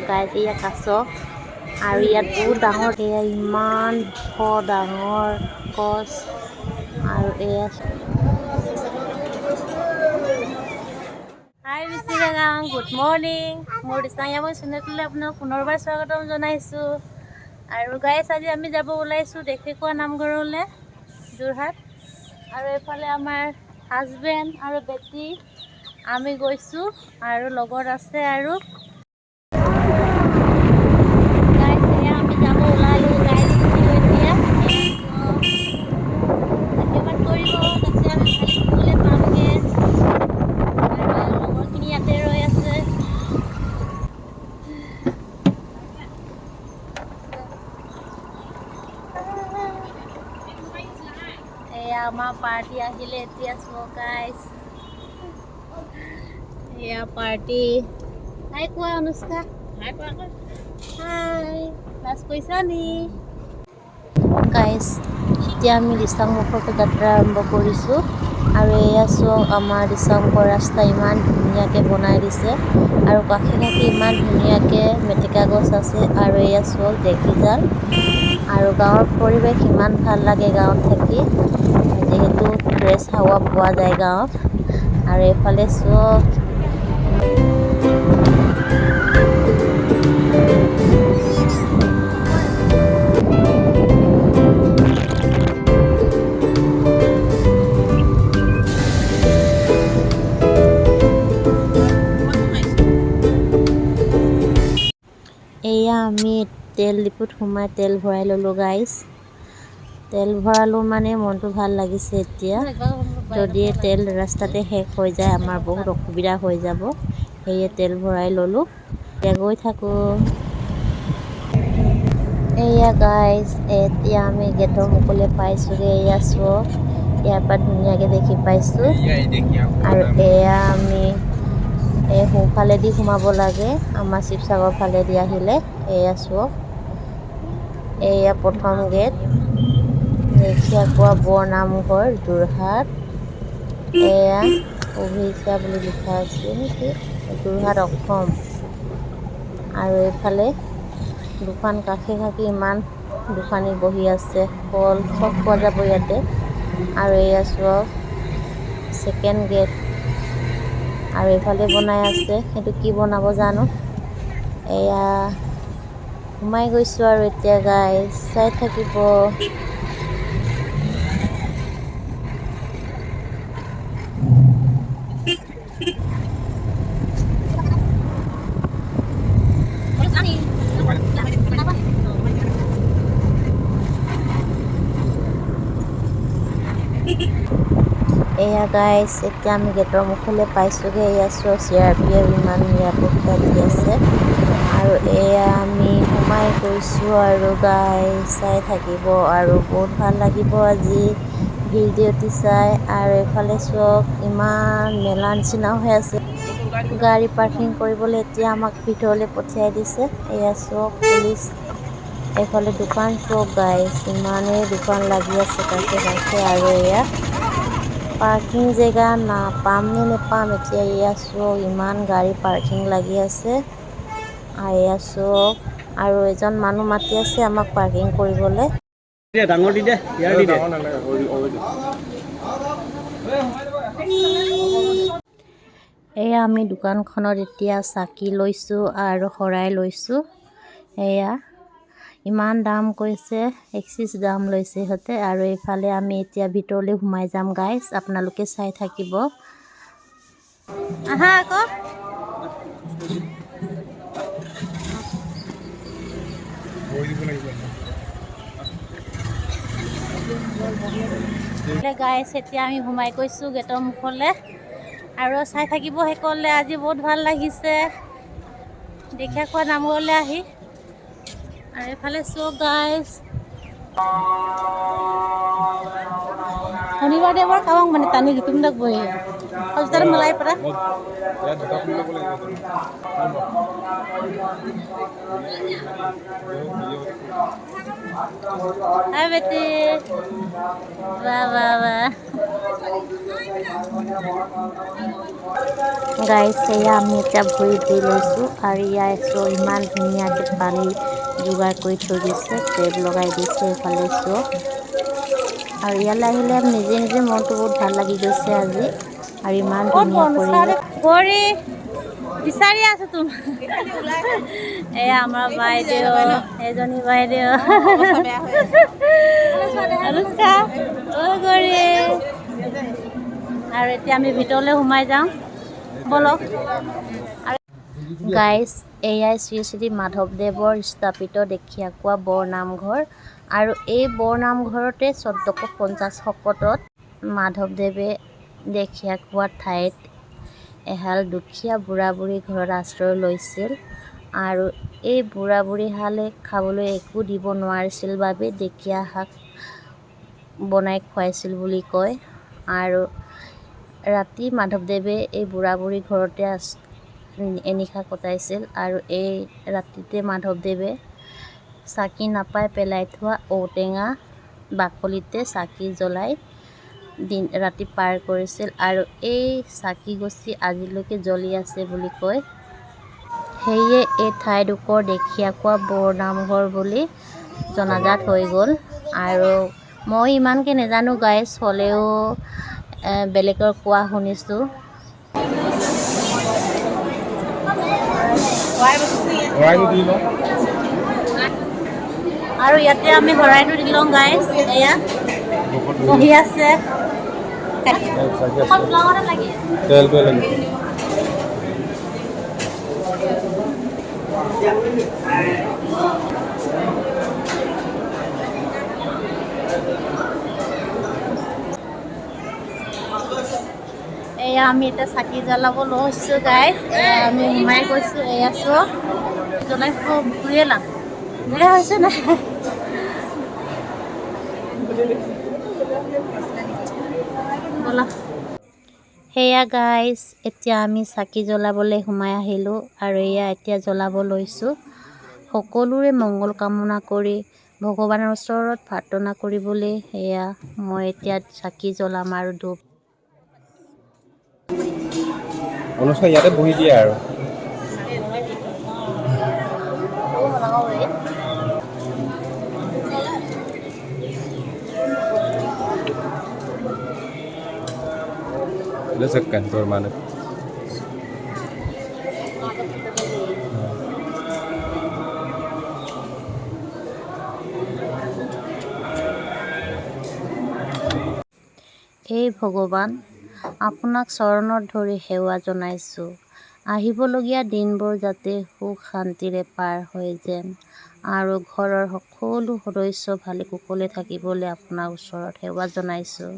Guys, এয়া কাছ আৰু ইয়াত বহুত ডাঙৰ, এয়া ইমান ওখ ডাঙৰ গছ। আৰু এয়া হাই মিচিং, গুড মৰ্ণিং। মোৰ দিচাঙীয়া চেনেলটোলৈ আপোনাক পুনৰবাৰ স্বাগতম জনাইছোঁ। আৰু গাইজ, আজি আমি যাব ওলাইছোঁ দেখিকোৱা নামঘৰলৈ, যোৰহাট। আৰু এইফালে আমাৰ হাজবেণ্ড আৰু বেটি আমি গৈছোঁ আৰু লগত আছে। আৰু গাইজ, এয়া আমি যাব ওলালোঁ। গাড়ী উঠিলোঁ এতিয়া। আশীৰ্বাদ কৰিব যাতে আমি ভালে কুশলে পামগৈ। আৰু লগৰখিনি ইয়াতে ৰৈ আছে। এয়া আমাৰ পাৰ্টি আহিলে এতিয়া। চাওক গাইজ, এয়া পাৰ্টি। হাই কোৱা অনুষ্কা, হাই কোৱা, হাই। ক্লাছ কৰিছা নি? গাইজ, এতিয়া আমি দিচাংমুখৰ পৰা যাত্ৰা আৰম্ভ কৰিছোঁ। আৰু এয়া চাওক, আমাৰ দিচাংমুখৰ ৰাস্তা ইমান ধুনীয়াকৈ বনাই দিছে আৰু কাষে কাষে ইমান ধুনীয়াকৈ মেটেকা গছ আছে। আৰু এয়া চাওক ঢেঁকীজাল। আৰু গাঁৱৰ পৰিৱেশ ইমান ভাল লাগে গাঁৱত থাকি, যিহেতু ফ্ৰেছ হাৱা পোৱা যায় গাঁৱত। আৰু এইফালে চাওক। এয়া আমি তেল ডিপুত সোমাই তেল ভৰাই ল'লোঁ গাইজ। তেল ভৰালোঁ মানে মনটো ভাল লাগিছে। এতিয়া যদি তেল ৰাস্তাতে শেষ হৈ যায়, আমাৰ বহুত অসুবিধা হৈ যাব। সেয়ে তেল ভৰাই ল'লোঁ। এতিয়া গৈ থাকোঁ। এয়া গাইজ, এতিয়া আমি গেটৰ মুখলৈ পাইছোঁগৈ। এয়া চাওক, ইয়াৰ পৰা ধুনীয়াকৈ দেখি পাইছোঁ। আৰু এয়া আমি এই সোঁফালেদি সোমাব লাগে, আমাৰ শিৱসাগৰ ফালেদি আহিলে। এয়া চাওক, এয়া প্ৰথম গেট, ঢেকীয়াখোৱা বৰ নামঘৰ, যোৰহাট। এয়া অভিছা বুলি লিখা আছে নেকি, যোৰহাট, অসম। আৰু এইফালে দোকান, কাষে কাষে ইমান দোকানী বহি আছে, ফল চব পোৱা যাব ইয়াতে। আৰু এয়া চাওক ছেকেণ্ড গেট। আৰু এইফালে বনাই আছে, সেইটো কি বনাব জানো। এয়া সোমাই গৈছোঁ আৰু এতিয়া গাইজ, চাই থাকিব। এয়া গাইজ, এতিয়া আমি গেটৰ মুখলৈ পাইছোঁগৈ। এয়া চোৱা, চিআৰপিএফ ইমান নিৰাপত্তা দি আছে। আৰু এয়া আমি সোমাই গৈছোঁ। আৰু গাইজ, চাই থাকিব আৰু বহুত ভাল লাগিব আজি ভিডিঅ'টি চাই। আৰু এইফালে চাওক, ইমান মেলা নিচিনা হৈ আছে। গাড়ী পাৰ্কিং কৰিবলৈ এতিয়া আমাক ভিতৰলৈ পঠিয়াই দিছে। এয়া চাওক পুলিচ। এইফালে দোকান চাওক গাইজ, ইমানেই দোকান লাগি আছে কাষে কাষে। আৰু এয়া পাৰ্কিং জেগা নাপাম নে নেপাম এতিয়া। এয়া চাওক, ইমান গাড়ী পাৰ্কিং লাগি আছে। আৰু এয়া চাওক, আৰু এজন মানুহ মাতি আছে আমাক পাৰ্কিং কৰিবলৈ। ডাঙৰ দি দে, ইয়াৰ দি দে। নালাগে, সৰু দে। এয়া আমি দোকানখনত এতিয়া চাকি লৈছোঁ আৰু শৰাই লৈছোঁ। এয়া ইমান দাম কৈছে, এক্সিছ দাম লৈছে সিহঁতে। আৰু এইফালে আমি এতিয়া ভিতৰলৈ সোমাই যাম গাইজ, আপোনালোকে চাই থাকিব। আহা আকৌ। বৈ দিব লাগিব। গাইজ, এতিয়া আমি সোমাই গৈছোঁ গেটৰ মুখলৈ। আৰু চাই থাকিব শেষলৈ। আজি বহুত ভাল লাগিছে ঢেকীয়াখোৱা নামঘৰলৈ আহি। আৰু এইফালে চাওক গাইজ, শনিবাৰ দেওবাৰ কাবাং মানে টানি গিতুম দাক বহি। मलाई পৰা। ইয়াত জোতা খুলি ল'ব লাগিব। হাই বেটি, বাহ বাহ বাহ। গাইছ, এয়া আমি এতিয়া ভৰি ধুই লৈছোঁ আৰু ইয়াৰ চব ইমান ধুনীয়াকৈ পানী যোগাৰ কৰি থৈ দিছে, টেপ লগাই দিছে এইফালে চব। আৰু ইয়ালৈ আহিলে নিজে নিজে মনটো বহুত ভাল লাগি গৈছে আজি। আৰু ইমান ধুনীয়া পৰিৱেশ। গৌৰী, বিচাৰি আছো তোমাক। এয়া আমাৰ বাইদেউ, এজনী বাইদেউ অনুষ্কা। অ গৌৰী, আৰু এতিয়া আমি ভিতৰলৈ সোমাই যাওঁ ব'লক। গাইজ, এয়াই শ্ৰী শ্ৰী মাধৱদেৱৰ স্থাপিত ঢেকীয়াখোৱা বৰনামঘৰ। আৰু এই বৰনামঘৰতে 1450 শকতত মাধৱদেৱে ঢেকীয়াখোৱা ঠাইত এহাল দুখীয়া বুঢ়া বুঢ়ী ঘৰত আশ্ৰয় লৈছিল। আৰু এই বুঢ়া বুঢ়ীহালে খাবলৈ একো দিব নোৱাৰিছিল বাবে ঢেকীয়া শাক বনাই খুৱাইছিল বুলি কয়। আৰু ৰাতি মাধৱদেৱে এই বুঢ়া বুঢ়ী ঘৰতে এনিশা কটাইছিল। আৰু এই ৰাতিতে মাধৱদেৱে চাকি নাপাই পেলাই থোৱা ঔটেঙা বাকলিতে চাকি জ্বলাই দিন ৰাতি পাৰ কৰিছিল। আৰু এই চাকি গছি আজিলৈকে জ্বলি আছে বুলি কয়। সেয়ে এই ঠাইডোখৰ ঢেকীয়াখোৱা বৰনামঘৰ বুলি জনাজাত হৈ গ'ল। আৰু মই ইমানকৈ নাজানো গাইজ, হ'লেও বেলেগৰ কোৱা শুনিছোঁ। শৰাইটো দি লওঁ। আৰু ইয়াতে আমি শৰাইটো দি লওঁ গাইজ। এয়া বহি আছে। তেলটোৱে লাগিব। এয়া আমি এতিয়া চাকি জ্বলাব লৈছোঁ গাইজ। এয়া আমি সোমাই গৈছোঁ। এয়া চব জ্বলাই ঘূৰিয়ে লাম বেয়া হৈছে নাই। ব'লা। সেয়া গাইজ, এতিয়া আমি চাকি জ্বলাবলৈ সোমাই আহিলোঁ আৰু এয়া এতিয়া জ্বলাব লৈছোঁ। সকলোৰে মংগল কামনা কৰি ভগৱানৰ ওচৰত প্ৰাৰ্থনা কৰিবলৈ সেয়া মই এতিয়া চাকি জ্বলাম আৰু ধূপ। অনুষ্ঠান ইয়াতে বহি দিয়ে আৰু। মানে এই ভগৱান, আপোনাক চৰণত ধৰি সেৱা জনাইছোঁ। আহিবলগীয়া দিনবোৰ যাতে সুখ শান্তিৰে পাৰ হয় যেন, আৰু ঘৰৰ সকলো সদস্য ভালে কুশলে থাকিবলৈ আপোনাৰ ওচৰত সেৱা জনাইছোঁ।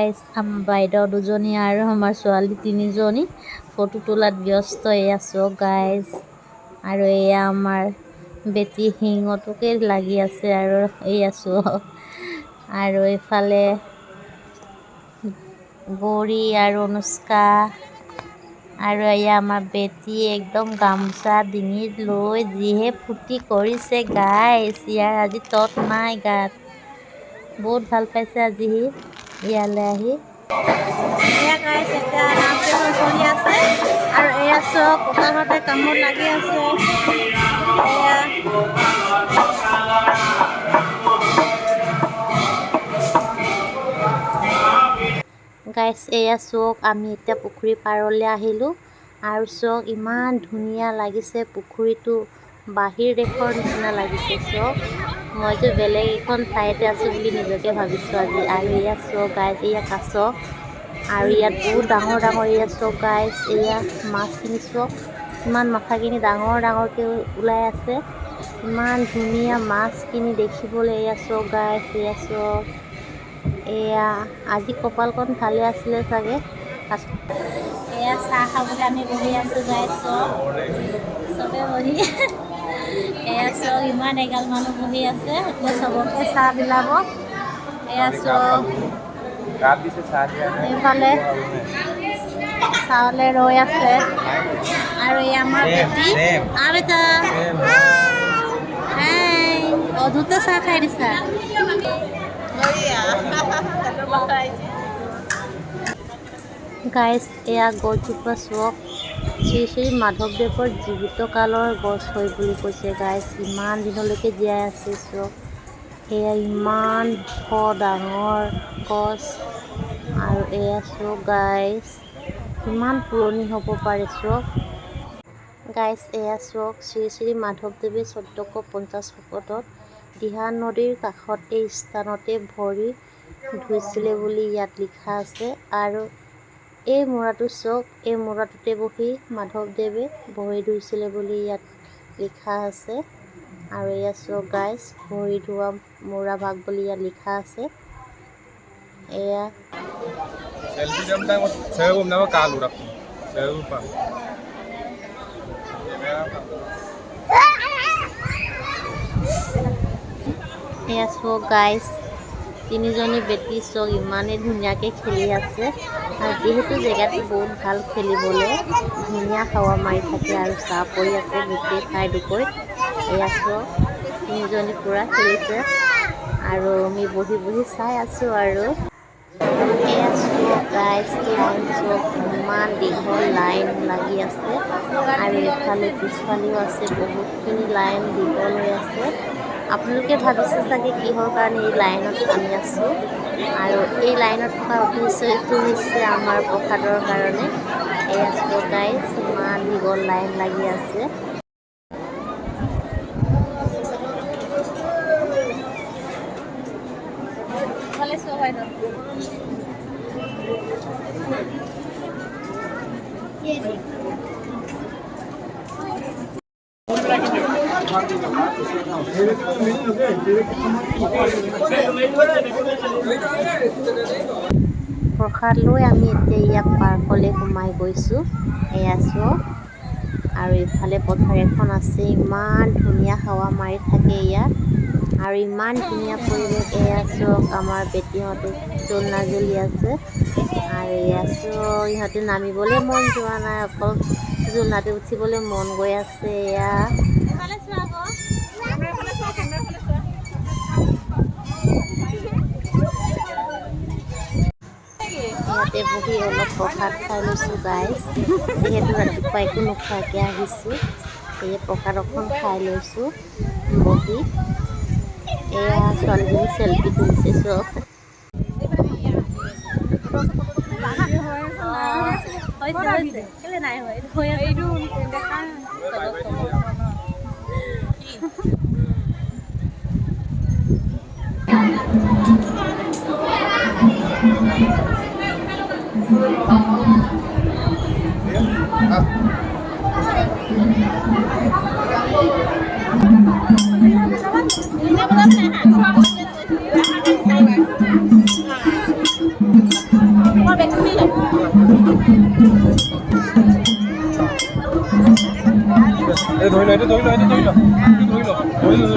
গাইজ, আমাৰ বাইদেউ দুজনী আৰু আমাৰ ছোৱালী তিনিজনী ফটো তোলাত ব্যস্ত। এয়া চাওক গাইজ, আৰু এয়া আমাৰ বেটী শিঙটোকে লাগি আছে। আৰু এয়া চাওক, আৰু এইফালে গৌৰী আৰু অনুষ্কা আৰু এয়া আমাৰ বেটী একদম গামোচা ডিঙিত লৈ যিহে ফূৰ্তি কৰিছে গাইজ, ইয়াৰ আজি তত নাই গাত। বহুত ভাল পাইছে আজি সি ইয়ালৈ আহি। এয়া গাইজ, এতিয়া নাম কীৰ্তন চলি আছে আৰু এয়া চব ককাহঁতে কামত লাগি আছে। এয়া গাইজ, এয়া চাওক, আমি এতিয়া পুখুৰী পাৰলৈ আহিলোঁ আৰু চাওক ইমান ধুনীয়া লাগিছে পুখুৰীটো, বাহিৰ দেশৰ নিচিনা লাগিছে। চাওক, মই যে বেলেগ এখন ঠাইতে আছোঁ বুলি নিজকে ভাবিছোঁ আজি। আৰু এয়া চাওক গাইজ, এয়া কাছ আৰু ইয়াত বহুত ডাঙৰ ডাঙৰ, এয়া চাওক গাইজ, এয়া মাছখিনি চাওক, ইমান মাথাখিনি ডাঙৰ ডাঙৰকৈ ওলাই আছে, ইমান ধুনীয়া মাছখিনি দেখিবলৈ। এয়া চাওক গাইজ, এয়া চাওক, এয়া আজি কপালখন ভালে আছিলে চাগে। এয়া চাহ খাবলৈ আমি বহি আছোঁ গাইজ, চব চবে বহি। এয়া চাওক, ইমান এগাল মানুহ বহি আছে, এতিয়া চবকে চাহ বিলাব। এয়া চাওক, এইফালে চাহলে ৰৈ আছে। আৰু এই আমাৰ বেটি আৰু এটা হাই, অ দুটা চাহ খাই দিছা। গাইজ, এয়া গছজোপা চাওক, শ্ৰী শ্ৰী মাধৱদেৱৰ জীৱিত কালৰ গছ হয় বুলি কৈছে গাইজ। ইমান দিনলৈকে জীয়াই আছে চাওক। এয়া ইমান ওখ ডাঙৰ গছ আৰু এয়া চাওক গাইজ, কিমান পুৰণি হ'ব পাৰে চাওক। গাইজ, এয়া চাওক, শ্ৰী শ্ৰী মাধৱদেৱে 1450 শকত দিহা নদীৰ কাষত এই স্থানতে ভৰি ধুইছিলে বুলি ইয়াত লিখা আছে। আৰু এই মূৰাটো চাওক, এই মূৰাটোতে বহি মাধৱদেৱে ভৰি ধুইছিলে বুলি ইয়াত লিখা আছে। আৰু এয়া চাওক গাইজ, ভৰি ধোৱা মূৰা ভাগ বুলি ইয়াত লিখা আছে। এয়া Selfie jam tayo, sayo na kalura. Sayo pa. এয়া চাওক গাইজ, তিনিজনী বেটী চাওক ইমানেই ধুনীয়াকৈ খেলি আছে। আৰু যিহেতু জেগাটো বহুত ভাল খেলিবলৈ, ধুনীয়া হাৱা মাৰি থাকে আৰু চাহ পৰি আছে গোটেই ঠাইডোখৰত। এয়া চাওক, তিনিজনী পূৰা খেলিছে আৰু আমি বহি বহি চাই আছোঁ। আৰু এয়া চাওক গাইজ, লাইন চাওক, ইমান দীঘল লাইন লাগি আছে। আৰু এইফালে পিছফালেও আছে, বহুতখিনি লাইন দীঘল হৈ আছে। আপোনালোকে ভাবিছে চাগে কিহৰ কাৰণে এই লাইনত আমি আছোঁ। আৰু এই লাইনত থকা উদ্দেশ্যটো হৈছে আমাৰ প্ৰসাদৰ কাৰণে। এয়া চাওক গাইজ, ইমান দীঘল লাইন লাগি আছে। প্ৰসাদ লৈ আমি এতিয়া ইয়াত পাৰ্কলৈ সোমাই গৈছোঁ। এয়া চাওক, আৰু ইফালে পথাৰ এখন আছে, ইমান ধুনীয়া হাৱা মাৰি থাকে ইয়াত আৰু ইমান ধুনীয়া পৰিৱেশ। এয়া চাওক, আমাৰ বেটীহঁতে জোলনা জুলি আছে। আৰু এয়া চাওক, ইহঁতে নামিবলৈ মন যোৱা নাই, অকল জোলনাতে উঠিবলৈ মন গৈ আছে। এয়া ইয়াতে বহি অলপ প্ৰসাদ খাই লৈছোঁ গাইজ, যিহেতু ৰাতিপুৱা একো নোখোৱাকৈ আহিছোঁ, সেয়ে প্ৰসাদ অকণ খাই লৈছোঁ বহি। এয়া ছোৱালীজনী চেলফি তুলিছে চব।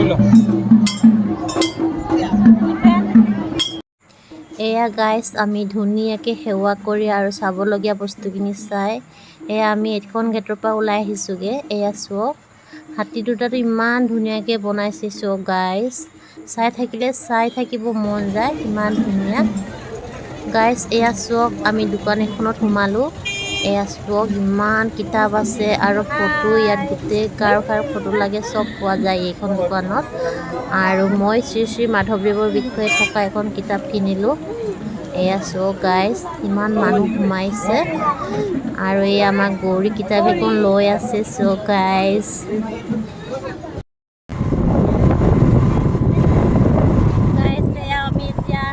লৈ ল। এয়া গাইজ, আমি ধুনীয়াকৈ সেৱা কৰি আৰু চাবলগীয়া বস্তুখিনি চাই এয়া আমি এইখন গেটৰ পৰা ওলাই আহিছোঁগৈ। এয়া চাওক, হাতী দুটাটো ইমান ধুনীয়াকৈ বনাইছে। চাওক গাইজ, চাই থাকিলে চাই থাকিব মন যায়, ইমান ধুনীয়া। গাইজ, এয়া চাওক, আমি দোকান এখনত সোমালোঁ। এয়া চাওক, ইমান কিতাপ আছে আৰু ফটো। ইয়াত গোটেই কাৰ কাৰ ফটো লাগে চব পোৱা যায় এইখন দোকানত। আৰু মই শ্ৰী শ্ৰী মাধৱদেৱৰ বিষয়ে থকা এখন কিতাপ কিনিলোঁ। এয়া চাওক গাইজ, ইমান মানুহ সোমাইছে আৰু এই আমাৰ গৌৰী কিতাপ এখন লৈ আছে। চাওক গাইজ। গাইজ, এয়া আমি এতিয়া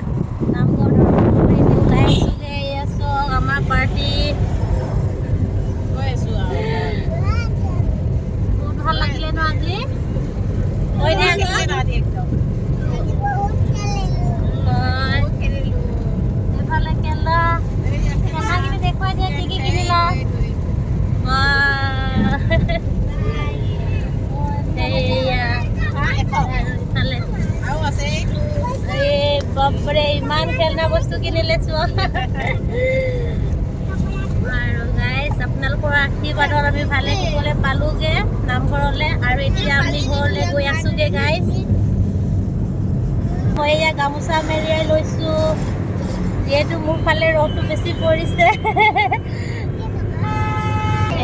নামঘৰ দৰ্শন কৰি ওলাই আহিছোগৈ। এয়া চাওক, আমাৰ পাৰ্টি। গৈ আছো আৰু। বহুত ভাল লাগিলে ন আজি? কৈ দিয়া আকৌ। একদম। হয়। এইফালে খেলা খেলনাখিনি দেখুৱাই দিয়া, কি কি কিনিলা? বাহ। এইয়া আৰু ইফালে আৰু আছে এইটো। এই বাপৰে, ইমান খেলনা বস্তু কিনিলে চোৱা। আৰু গাইজ, আপোনালোকৰ আশীৰ্বাদত আমি ভালে কুশলে পালোগে নামঘৰলে আৰু এতিয়া আমি ঘৰলৈ গৈ আছোগে। গাইজ, মই এয়া গামোচা মেৰিয়াই লৈছো, যিহেতু মোৰ ফালে ৰ'দটো বেছি পৰিছে।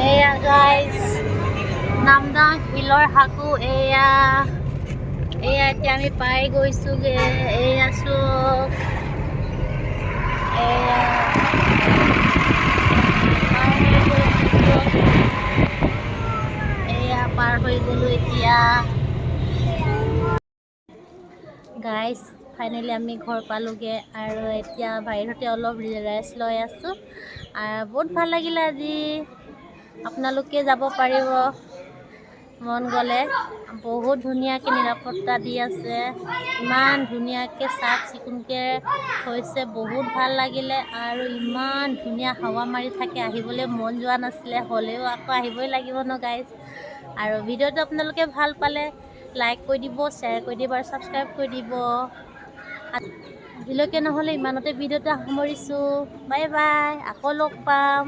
এয়া গাইজ, নামদাং শিলৰ সাঁকো এয়া। এয়া এতিয়া আমি পাই গৈছোগে। এয়া চাওক, এয়া পাৰ হৈ গৈছো। এয়া পাৰ হৈ গলো এতিয়া। গাইজ, ফাইনেলি আমি ঘৰ পালোগৈ আৰু এতিয়া বাহিৰতে অলপ ৰেষ্ট লৈ আছোঁ আৰু বহুত ভাল লাগিলে আজি। আপোনালোকে যাব পাৰিব মন গ'লে। বহুত ধুনীয়াকৈ নিৰাপত্তা দি আছে, ইমান ধুনীয়াকৈ চাফ চিকুণকৈ হৈছে, বহুত ভাল লাগিলে। আৰু ইমান ধুনীয়া হাৱা মাৰি থাকে, আহিবলৈ মন যোৱা নাছিলে, হ'লেও আকৌ আহিবই লাগিব ন গাইজ। আৰু ভিডিঅ'টো আপোনালোকে ভাল পালে লাইক কৰি দিব, শ্বেয়াৰ কৰি দিব আৰু ছাবস্ক্ৰাইব কৰি দিব। আজিলৈকে নহ'লে ইমানতে ভিডিঅ'টো সামৰিছোঁ। বাই বাই, আকৌ লগ পাম।